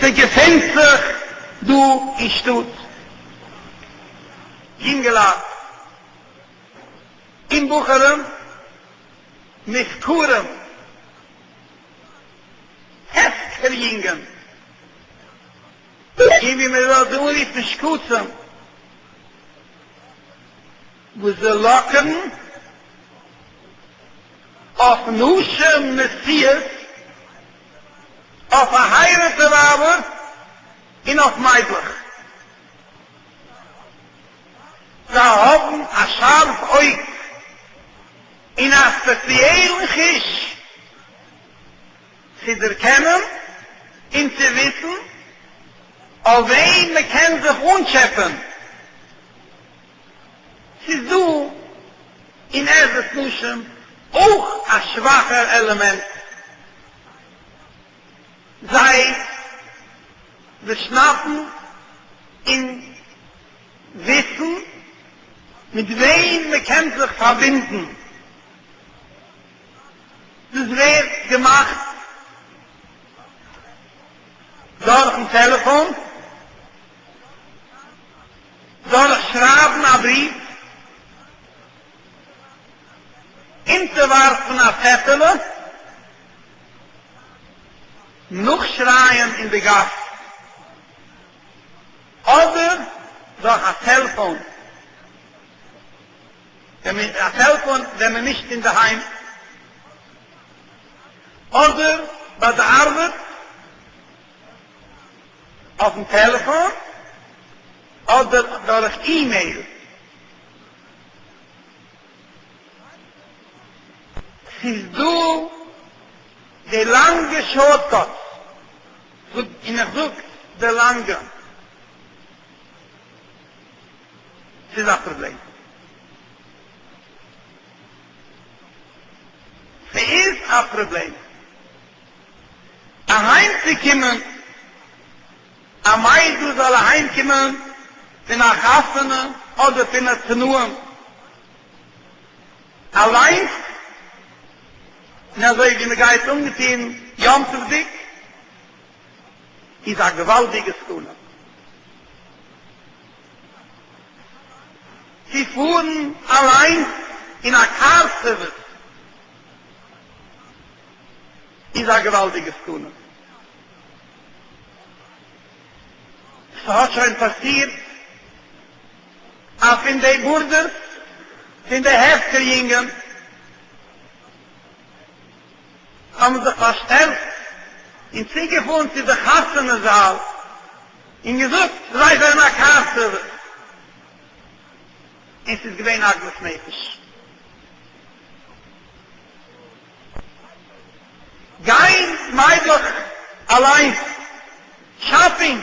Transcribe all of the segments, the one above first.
ס'געפינט זיך דא אין שטאט יונגעלייט און בחורים מופקרים הפקר יונגען און ווי מען זאל זיי אנרופן שקצים וואס זיי לאקערן אויף נשים נשואות, אויף פארהייראטע ווייבער און אויף מיידלעך. זיי האבן א שארף אויג און א ספעציעלן חוש צו דערקענען און צו וויסן אויף וועם מען קען זיך אנטשעפען. ס'איז דא אין עזרת נשים אויך א שוואכער עלעמענט, זיי דערשנאפן און וויסן מיט וועם מען קען זיך פארבינדן, דאס ווערט געמאכט דורכן טעלעפאן. דורך שרייבן א בריוו, אונטערווארפן א צעטעלע, נאכשרייען אין די גאס, אדער דורך א סעלפאון, א סעלפאון ווען מען נישט אינדערהיים, אדער ביי די ארבעט. אויפן טעלעפאן אדער דורך אימעיל. ס'איז דא די לאנגע shortcuts, און איך זאג די לאנגע, ס'איז א פראבלעם. ס'איז א פראבלעם. אהיימצוקומען, א מיידל זאל אהיימקומען פון א חתונה אדער פון א תנאים אליינס, און אזוי ווי מען גייט אנגעטון יום טוב'דיג, איז א געוואלדיגע סכנה. צו פארן אליינס אין א קאר סערוויס. איז א געוואלדיגע סכנה. ס'האט שוין פאסירט אז פון די בארדערס פון די הפקר יונגען האבן זיך פארשטעלט און צוגעפארן צו די חתונה זאל און געזאגט זיי זענען א קאר סערוויס און ס'איז געווען עגמת נפש. גיין מיידלעך אליינס shopping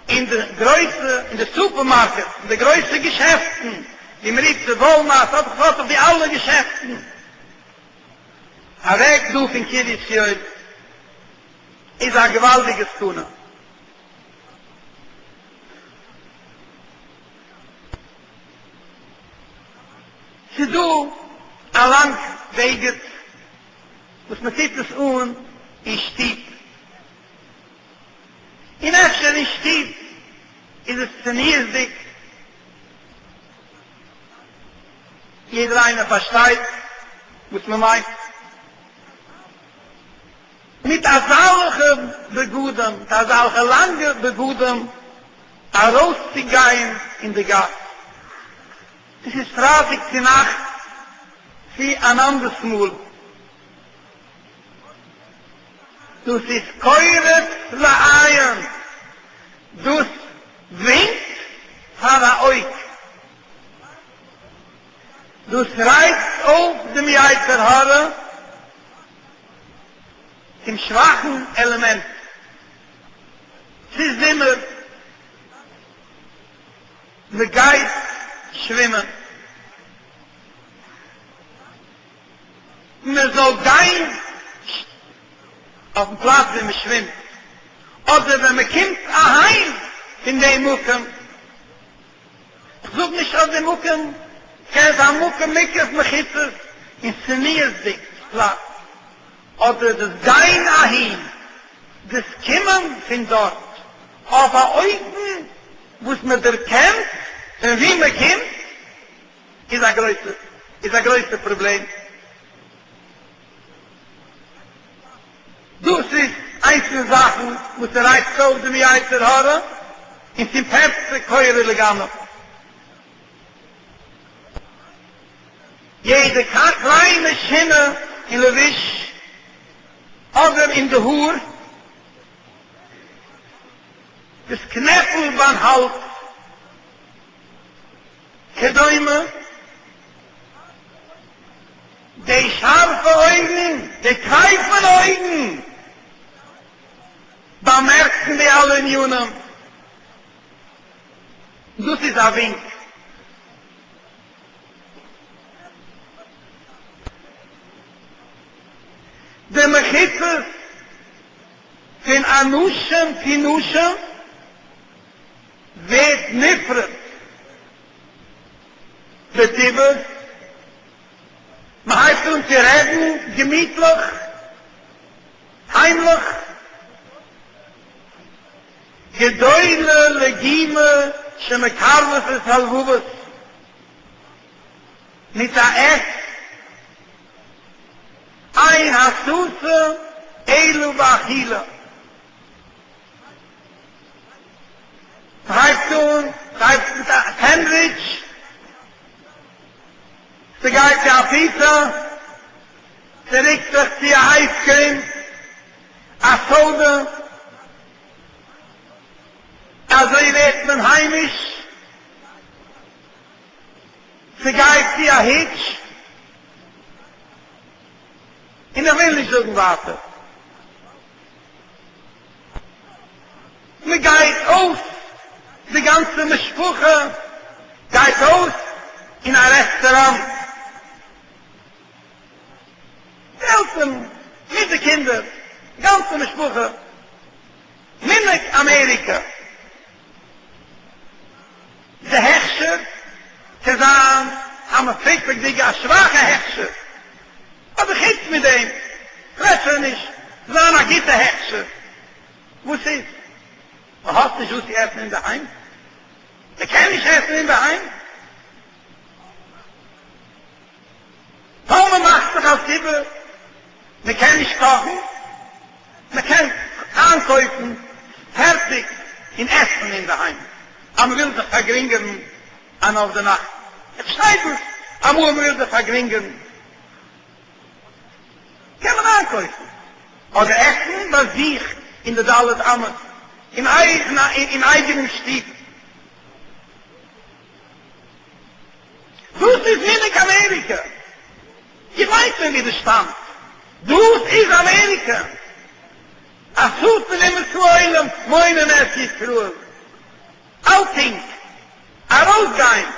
אין די גרויסע אין די סופערמארקעטס אין די גרויסע געשעפטן ווי מען רופט זיי וואלמארט אדער כ'ווייס די אלע געשעפטן אוועק דא פון קרית יואל איז א געוואלדיגע סכנה. ס'איז דא א לאנג בגד וואס מען טוט עס אן אין שטוב, און אפשר אין שטוב איז עס צניעות'דיג, יעדער איינער פארשטייט וואס מען מיינט, מיט אזאלכע בגדים, מיט אזאלכע לאנגע בגדים ארויסצוגיין אין די גאס. עס איז פרייטאג צו נאכט צו אן אנדערס מאל. דאס איז קורץ לעין, דאס ווינקט פאר א אויג, דאס רייצט אויף דעם יצר הרע צום שוואכן עלעמענט. ס'איז זומער. מען גייט שווימען, מען זאל גיין אויפן פלאץ ווי מען שווימט, אדער ווען מען קומט אהיים פון דעם מקום, איך זאג נישט אז די מקום קען זיין מקום מוקף מחיצות און צניעות'דיג פלאץ, אדער דאס גיין אהין. דאס קומען פון דארט אויף א אופן וואס מען דערקענט פון וואו מען קומט איז א גרויסע איז א גרויסע פראבלעם. דאס איז איינס פון זאכן וואס ס'רייצט אויף דעם יצר הרע און צום פערצע קורא לגנב. יעדע קליינע שינוי אין לבוש אדער אין די האר, דאס קנעפל ביים האלז, כדומה, די שארפע אויגן, די טרייפענע אויגן, באמערקן די אלע ענינים. דאס איז א ווינק. די מחיצות פון אנשים צו נשים ווערט נפרץ בדיבור, מען הייבט אן צו רעדן געמיטליך, היימליך, גדולה לגימה שמקרבת את הלבבות, מיט א ס, אין הסתה אלא באכילה. ס'הייבט אן, ס'הייבט מיט א סענדוויטש, ס'גייט צו א פיצא, ס'רוקט זיך צו א אייזקרים, א סאדע, אזוי ווערט מען היימיש, ס'גייט צו א היטש, און איך וויל נישט זאגן ווייטער. מען גייט אויס, די גאנצע משפחה גייט אויס אין א רעסטעראנט, די עלטערן מיט די קינדער, די גאנצע משפחה, מנהג אמעריקע, די הכשר צו זיין א מפוקפק'דיגע א שוואכע הכשר, אבער חוץ מיט דעם, כ'רעד שוין נישט צו זיין א גוטע הכשר, וואס איז? מען האט נישט וואס צו עסן אינדערהיים? מען קען נישט עסן אינדערהיים? טאמער מאכט זיך א סיבה מען קען נישט קאכן, מען קען איינקויפן פערטיג און עסן אינדערהיים, אז מען וויל זיך פארגרינגערן אן אויפדערנאכט, איך פארשטיי דאס, אמאל מען וויל זיך פארגרינגערן קען מען איינקויפן, אדער עסן ביי זיך אין די ד' אמות, אין אייגענעם שטוב. דאס איז מנהג אמעריקע. איך ווייס פון ווי דאס שטאמט. דאס איז אמעריקע. השטן אומות העולם מונין את ישראל. outing. ארויסגיין.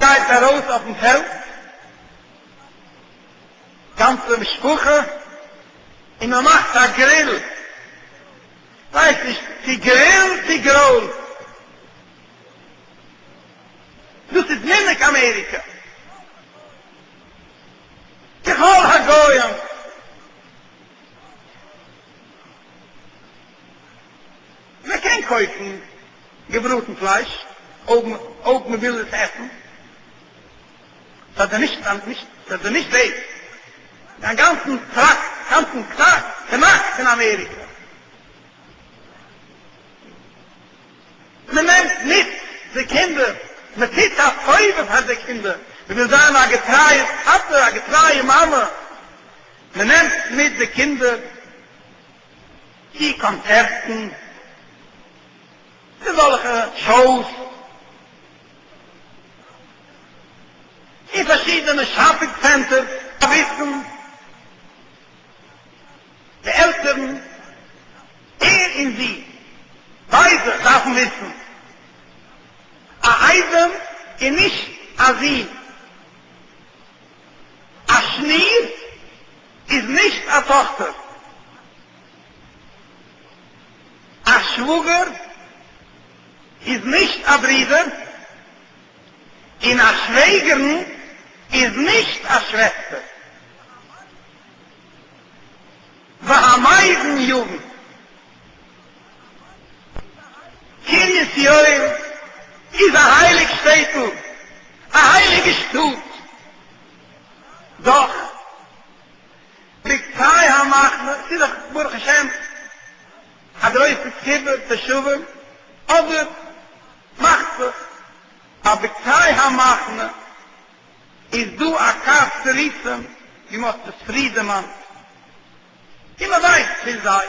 גייט ארויס אויפן פעלד. גאנצע משפחה. און מען מאכט א גריל. כ'ווייס נישט צו גריל צו גרויל. דאס איז מנהג אמעריקע. ככל הגוים. מען קען קויפן געבראטן פלייש אויב מען וויל עס עסן. ס'איז נישט ס'איז נישט דאס. דיין גאנצן טראק, גאנצן קנאק פון אמעריקע. מען נעמט מיט די קינדער, מען טוט א טובה פאר די קינדער, מען וויל זיין א געטרייע טאטע, א געטרייע מאמע, מען נעמט מיט די קינדער צו קאנצערטן, צו אזעלכע shows, אין פארשידענע shopping centers, וויסן די עלטערן, ער און זי, ביידע דארפן וויסן, א איידעם איז נישט א זון, א שניר איז נישט א טאכטער, א שוואגער איז נישט א ברודער, און א שוועגערן איז נישט א שוועסטער. והמבין יבין. קרית יואל איז א הייליג שטעטל, א הייליגע שטאט, דאך בקצה המחנה, ס'איז דאך ברוך השם א גרויסע ציבור תושבים, אבער מאכט זיך אז בקצה המחנה איז דא א כת סריסים ווי מ'האט עס פריער דערמאנט, און מ'ווייסט פון זיי.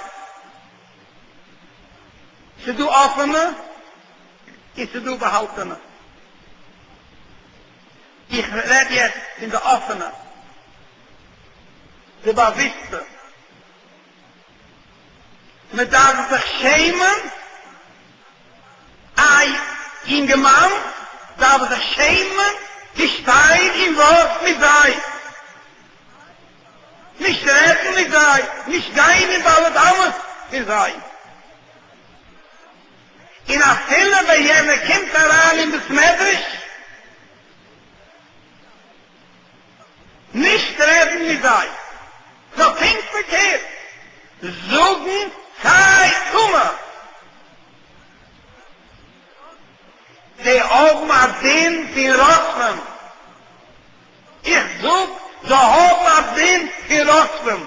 ס'איז דא אפענע און ס'איז דא באהאלטענע. איך רעד יעצט פון די אפענע, די באוויסטע. מען דארף זיך שעמען, א אינגערמאן דארף זיך שעמען צו שטיין אין ווארט מיט זיי, נישט רעדן מיט זיי, נישט גיין אין ד' אמות פון זיי. און אפילו ווען יענער קומט אריין אין בית מדרש, נישט רעדן מיט זיי, נאר פונקט פארקערט, זאגן צא טמא. זיי האבן א דין פון רוצחים. איך זאג, זיי האבן א דין פון רוצחים.